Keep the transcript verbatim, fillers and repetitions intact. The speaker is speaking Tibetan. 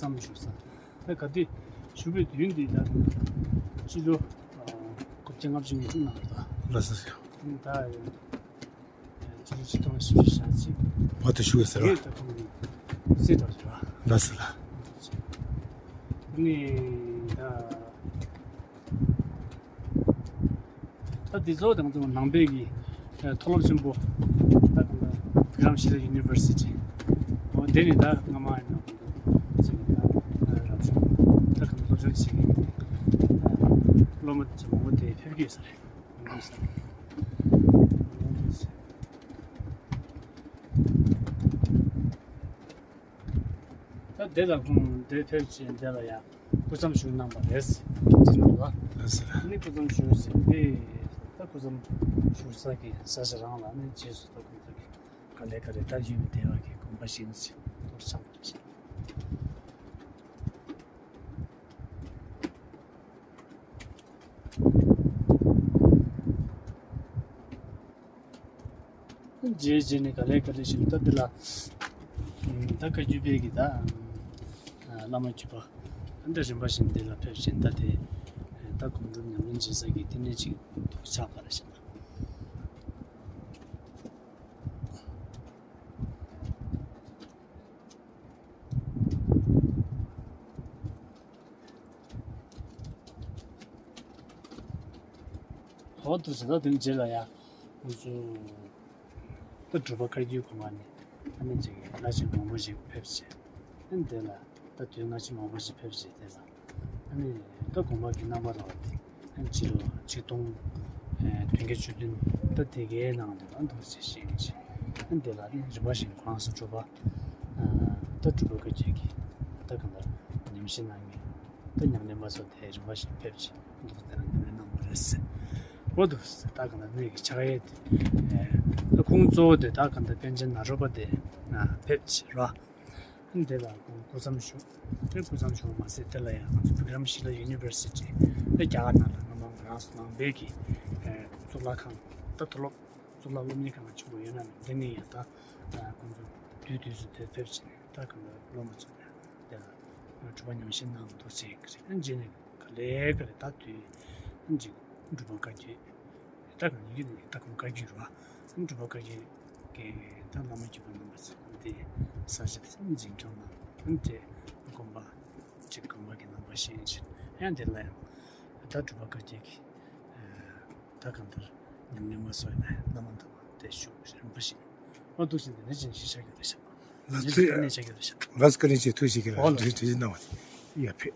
བསམ་བཞུགས་ས། ད་ག་དུས་བཞུགས་པའི་དུས་འདི་ད་སྤྱི་ལོ་ཨ་དགུ་བརྒྱ་ལྔ་བཅུ་ང་དྲུག་ནང་ལ། ལགས་སོ། ད་ཕྱི་ལོ་ཆིག་སྟོང་བཞི་བཅུ་ཞེ་གཅིག་བར་དུ་བཞུགས་ཡོད་ཟེར་བ། ད་ཁོང་གི་སྐུ་ཚེ་གྲོགས་ཟེར་བ། ལགས་སོ་ལགས། ནི་ད། ད་འདི་ཚོ་དང་ཚོ་ནང་པའི་གི་མཐོ་སློབ་ཆེན་པོ། ད་གང་ལྟར་བི་ཀྲམ་ཤི་ལ་ཡུ་ནི་ཝར་སི་ཊི། འོ་དེ་ནི་ད་སྔ་མ་ཡིན་ན་ཅིག་ད་རབ་བྱུང་ད་གང་སློབ་སྦྱོང་བྱེད་ཀྱི་སློབ་མ་དེ་ཚོ་མང་པོ་དེ་ཕེབས་ཀྱི་ཡོད་ས་རེད། ད་དེ་ལ་ཁོང་དེ་ཕེབས་ཆེད་དེ་ལ་ཡང་སྐུ་མཚམས་བཞུགས་གནང་པ་རེད། ཅི་ནང་ལ། ལགས་སོ། ནི་སྐུ་མཚམས་བཞུགས་ཟིན་ཏེ། ད་སྐུ་མཚམས་བཞུགས་ས་གི་ས་ཆ་རང་ལ་ནི་རྗེས་སུ་ད་ཁོང་ཚོ་གི་ག་ལེ་ག་ལེ་ད་ཡུལ་མི་སྡེ་བ་གི་དགོན་པ་བཞེངས་ཟིན་ཐོག་ཆགས་པ་རེད། རྗེས་རྗེས་ནས་ག་ལེ་ག་ལེ་ཞིག་ད་འདི་ལ་ད་བཀའ་བརྒྱུད་པའི་གི་ད་བླ་མ་བརྒྱུད་པ་འདི་རིམ་པ་བཞིན་འདི་ལ་ཕེབས་བཞིན་ད་དེ་ད་སྒོམ་སྒྲུབ་ཉམས་ལེན་བྱེད་ས་གི་བསྟི་གནས་ཅིག་ཐོག་ཆགས་པ་རེད་ཤག། འོ་དེ་ཟེར་ན་དེ་རྗེས་ལ་ཡ་ང་ཚོ་ད་སྒྲུབ་པ་བཀའ་བརྒྱུད་གོང་མ་ནས་ཨ་ནི་ཅིག་སྔ་ཕྱི་མང་པོ་ཞིག་ཕེབས་བྱས། ཨ་ནི་དེ་ལ་ད་དུས་སྔ་ཕྱི་མང་པོ་ཞིག་ཕེབས་བྱས་དེ་ལ་ཨ་ནི་ད་དགོངས་པ་གི་རྣམ་པ་ལ་བ་དེ་ཨ་ནི་ཕྱི་ལོ་ཆིག་སྟོང་བདུན་བརྒྱ་བཅུ་བདུན་ད་དེ་གའི་ནང་དུ་ཨ་འདུག་ཅེས་བཤད་ཀྱི་ཨ་ནི་དེ་ལ་ཨ་ནི་རིམ་པ་བཞིན་ཁོ་རང་ཚོ་སྒྲུབ་པ་ད་སྒྲུབ་པ་བཀའ་བརྒྱུད་ཀྱི་ད་གང་ལྟར་ཉམས་ཞིབ་གནང་མཁན་ད་ཉམས་ལེན་པ་ཚོ་དེ་རིམ་པ་བཞིན་ཕེབས་ཀྱི་འདུག་དེ་ལ་ཉམས་ལེན་གནང་བ་རེད་ཟེར། འོ་འདུག་ཟེར། ད་གང་ལྟར་གནས་ཀྱི་ཕྱག་གཡས་དེ་ད་ཁོང་གཙོ་བོ་དེ་ད་གང་ལྟར་པཎ་ཆེན་ནཱ་རོ་པ་དེ་ཕེབས་ཀྱི་ར། དེ་ལ་ཁོང་སྐུ་མཚམས་བཞུགས། དེ་སྐུ་མཚམས་བཞུགས་པ་མ་ཟད་དེ་ལ་ཡང་ང་ཚོ་བི་ཀྲམ་ཤི་ལ་ཡུ་ནི་ཝར་སི་ཊི་དེ་རྒྱ་གར་ནང་ལ་སྔ་མ་ང་རང་ཚོ་ནང་པའི་གི་གཙུག་ལག་ཁང་ད་མཐོ་སློབ་གཙུག་ལག་སློབ་གཉེར་ཁང་ཆེན་པོ་ཡོད་ན་མེད་དེ་ནི་ཡང་ད་ཁོང་ཚོ་དུས་དུས་སུ་དེ་ཕེབས་ཕྱིན་ད་གང་ལྟར་སློབ་མ་ཚོ་ཡང་དེ་ལ་སྒྲུབ་པ་ཉམས་ཞིབ་གནང་འདུག་ཅེས་ཀྱི་རེད། རྗེས་ནས་ག་ལེ་ག་ལེ་ད་དུས་ཅིག་སྒྲུབ་པ་བཀའ་བརྒྱུད། ད་གང་ཡིན་ནི་ད་གང་བཀའ་བརྒྱུད་རེད་བ། སྒྲུབ་པ་བཀའ་བརྒྱུད་ཀྱི་ད་བླ་མ་བརྒྱུད་པ་རྣམ་པ་ཚོ་འདི་ས་ཆ་དེ་འཛིན་སྐྱོང་གནང་། འདི་དགོན་པ་གཅིག་དགོན་པ་གི་རྣམ་པ་ཤེས་བཞིན་ཡང་འདི་ལ་ཡང་ད་སྒྲུབ་པ་བཀའ་བརྒྱུད་ཀྱི་ད་གང་ལྟར་ཉམས་ལེན་མ་སོགས་ཡིན་ན་བླ་མ་དམ་པ་དེ་ཤུགས་རིམ་པ་བཞིན་འོ་འདུག་ཟིན་དེ་ནས་ཅན་ཞིག་བྱ་རྒྱུ་རེད་ཤག། ལགས་ནས་སོ། ཀ་ནས་བྱ་རྒྱུ་རེད་ཤག། ལགས་སོ། ཀ་ནས་ཅན་ཐུགས་ཞིག་གི་ལ་འོ་ལགས། འདྲི་འདྲི་གནང་བ་ཡ་ཕེ།